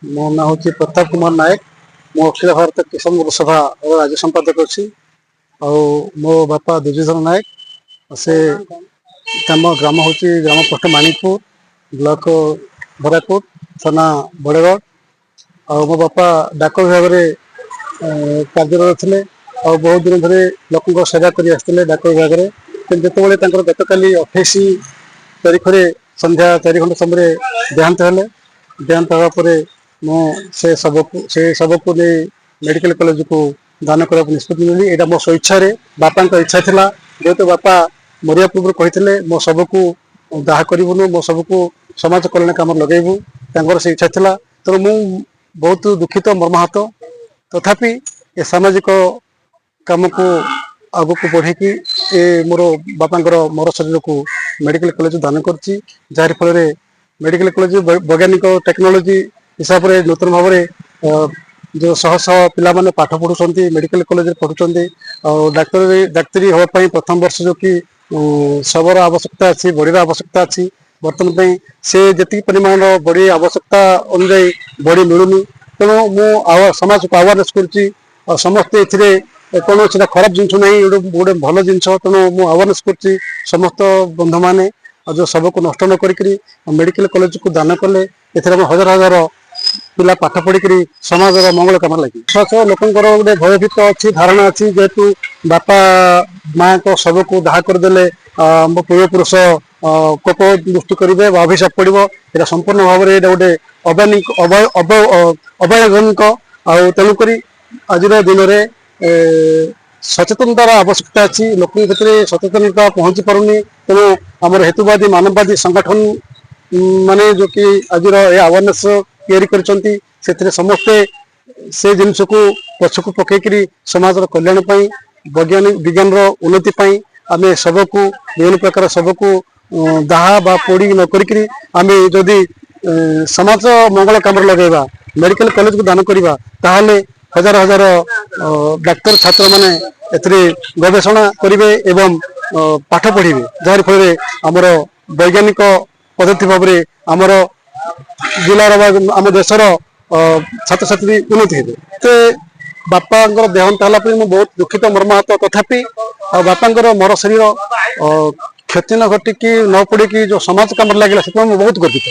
ମୋ ନାଁ ହେଉଛି ପ୍ରତାପ କୁମାର ନାୟକ। ମୁଁ ଅଖିଳ ଭାରତ କିଷାନ ସଭାର ରାଜ୍ୟ ସମ୍ପାଦକ ଅଛି। ଆଉ ମୋ ବାପା ଦୁର୍ଯ୍ୟୋଧନ ନାୟକ, ସେ ଆମ ଗ୍ରାମ ହେଉଛି ଗ୍ରାମ ପୋଷ୍ଟ ମାଣିକପୁର, ବ୍ଲକ ବରାକୋଟ, ଥାନା ବଡ଼ଗଡ଼। ଆଉ ମୋ ବାପା ଡାକ ବିଭାଗରେ କାର୍ଯ୍ୟରତ ଥିଲେ ଆଉ ବହୁତ ଦିନ ଧରି ଲୋକଙ୍କ ସେବା କରି ଆସିଥିଲେ ଡାକ ବିଭାଗରେ। କିନ୍ତୁ ଯେତେବେଳେ ତାଙ୍କର ଗତକାଲି 28 ତାରିଖରେ ସନ୍ଧ୍ୟା 4 ଘଣ୍ଟା ସମୟରେ ଦେହାନ୍ତ ହେଲେ, ଦେହାନ୍ତ ହେବା ପରେ ମୁଁ ସେ ଶବକୁ ନେଇ ମେଡିକାଲ କଲେଜକୁ ଦାନ କରିବାକୁ ନିଷ୍ପତ୍ତି ନେଲି। ଏଇଟା ମୋ ସ୍ୱଇଚ୍ଛାରେ, ବାପାଙ୍କ ଇଚ୍ଛା ଥିଲା। ଯେହେତୁ ବାପା ମରିବା ପୂର୍ବରୁ କହିଥିଲେ, ମୋ ଶବକୁ ଦାହ କରିବୁନୁ, ମୋ ଶବକୁ ସମାଜ କଲ୍ୟାଣ କାମରେ ଲଗେଇବୁ। ତାଙ୍କର ସେ ଇଚ୍ଛା ଥିଲା। ତେଣୁ ମୁଁ ବହୁତ ଦୁଃଖିତ, ମର୍ମାହତ। ତଥାପି ଏ ସାମାଜିକ କାମକୁ ଆଗକୁ ବଢେଇକି ଏ ମୋର ବାପାଙ୍କର ମର ଶରୀରକୁ ମେଡିକାଲ କଲେଜ ଦାନ କରିଛି, ଯାହାରି ଫଳରେ ମେଡିକାଲ କଲେଜ ବୈଜ୍ଞାନିକ ଟେକ୍ନୋଲୋଜି ହିସାବରେ ନୂତନ ଭାବରେ ଯୋଉ ଶହ ଶହ ପିଲାମାନେ ପାଠ ପଢୁଛନ୍ତି, ମେଡିକାଲ କଲେଜରେ ପଢୁଛନ୍ତି ଆଉ ଡାକ୍ତରୀ ହେବା ପାଇଁ ପ୍ରଥମ ବର୍ଷ ଯୋଉ କି ଶବର ଆବଶ୍ୟକତା ଅଛି, ବଡିର ଆବଶ୍ୟକତା ଅଛି। ବର୍ତ୍ତମାନ ପାଇଁ ସେ ଯେତିକି ପରିମାଣର ବଡି ଆବଶ୍ୟକତା ଅନୁଯାୟୀ ବଡି ମିଳୁନି। ତେଣୁ ମୁଁ ଆଉ ସମାଜକୁ ଆୱାରନେସ୍ କରୁଛି ଆଉ ସମସ୍ତେ ଏଥିରେ କୌଣସି ସେଟା ଖରାପ ଜିନିଷ ନାହିଁ, ଗୋଟେ ଗୋଟେ ଭଲ ଜିନିଷ। ତେଣୁ ମୁଁ ଆୱାରନେସ୍ କରୁଛି, ସମସ୍ତ ବନ୍ଧୁମାନେ ଆଉ ଯୋଉ ଶବକୁ ନଷ୍ଟ ନ କରିକିରି ମେଡିକାଲ କଲେଜକୁ ଦାନ କଲେ ଏଥିରେ ଆମ ହଜାର ହଜାର ପିଲା ପାଠ ପଢିକିରି ସମାଜର ମଙ୍ଗଳ କାମରେ ଲାଗିବ। ବିଶ୍ୱାସ, ଲୋକଙ୍କର ଗୋଟେ ଭୟଭୀତ ଅଛି, ଧାରଣା ଅଛି, ଯେହେତୁ ବାପା ମାଙ୍କ ଶବକୁ ଦାହ କରିଦେଲେ ମୋ ପୂର୍ବପୁରୁଷ କୋପ ଦୃଷ୍ଟି କରିବେ ବା ଅଭିଶାପ ପଡିବ। ଏଇଟା ସମ୍ପୂର୍ଣ୍ଣ ଭାବରେ ଏଇଟା ଗୋଟେ ଅବୈଜ୍ଞାନିକ। ଆଉ ତେଣୁକରି ଆଜିର ଦିନରେ ସଚେତନତାର ଆବଶ୍ୟକତା ଅଛି। ଲୋକଙ୍କ ଭିତରେ ସଚେତନତା ପହଞ୍ଚି ପାରୁନି। ତେଣୁ ଆମର ହେତୁବାଦୀ ମାନବବାଦୀ ସଂଗଠନ ମାନେ ଯୋଉ କି ଆଜିର ଏ ଆୱାରନେସ୍ ତିଆରି କରିଛନ୍ତି, ସେଥିରେ ସମସ୍ତେ ସେ ଜିନିଷକୁ ପଛକୁ ପକେଇକିରି ସମାଜର କଲ୍ୟାଣ ପାଇଁ, ବୈଜ୍ଞାନିକ ବିଜ୍ଞାନର ଉନ୍ନତି ପାଇଁ ଆମେ ଶବକୁ, ବିଭିନ୍ନ ପ୍ରକାର ଶବକୁ ଦାହ ବା ପୋଡି ନ କରିକିରି ଆମେ ଯଦି ସମାଜ ମଙ୍ଗଳ କାମରେ ଲଗେଇବା, ମେଡିକାଲ କଲେଜକୁ ଦାନ କରିବା, ତାହେଲେ ହଜାର ହଜାର ଡାକ୍ତର ଛାତ୍ରମାନେ ଏଥିରେ ଗବେଷଣା କରିବେ ଏବଂ ପାଠ ପଢିବେ, ଯାହାରି ଫଳରେ ଆମର ବୈଜ୍ଞାନିକ ପଦ୍ଧତି ଭାବରେ ଆମର ଜିଲ୍ଲାର ବା ଆମ ଦେଶର ଛାତ୍ରଛାତ୍ରୀ ଉନ୍ନତି ହେବେ। ସେ ବାପାଙ୍କର ଦେହାନ୍ତ ହେଲା ପରେ ମୁଁ ବହୁତ ଦୁଃଖିତ, ମର୍ମାହତ। ତଥାପି ଆଉ ବାପାଙ୍କର ମର ଶରୀର କ୍ଷତି ନ ଘଟିକି, ନ ପଡିକି ଯୋଉ ସମାଜ କାମରେ ଲାଗିଲା, ସେଥିପାଇଁ ମୁଁ ବହୁତ ଗର୍ବିତ।